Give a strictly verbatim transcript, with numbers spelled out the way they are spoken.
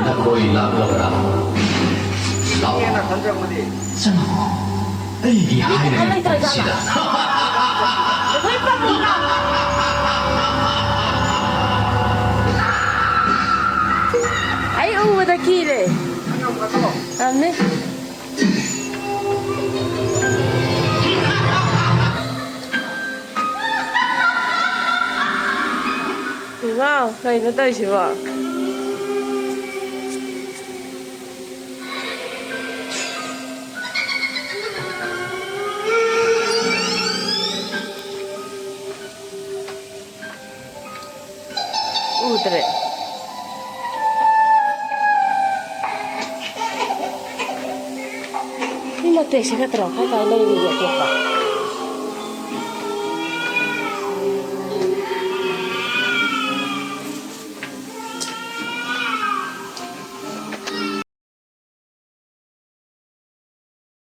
ꯅꯈꯣꯏ ꯂꯥꯛꯂꯕ꯭ꯔꯥ? ꯂꯥꯛꯑꯣ꯫ ꯆꯪꯉꯛꯑꯣ꯫ ꯑꯩꯒꯤ ꯍꯥꯏꯔꯤꯕ ꯄꯣꯠꯁꯤꯗ꯫ ꯑꯩ ꯎꯕꯗ ꯀꯤꯔꯦ꯫ ꯇꯝꯅꯤ꯫ ꯋꯥꯎ, ꯀꯩꯅꯣ ꯇꯧꯔꯤꯁꯤꯕꯣ? ꯎꯗ꯭ꯔꯦ꯫ ꯁꯤ ꯃꯇꯦꯛꯁꯤꯒ ꯇꯧꯔ ꯀꯥꯏ ꯀꯥꯏ ꯂꯩꯔꯤꯒꯦ ꯑꯇꯣꯞꯄ?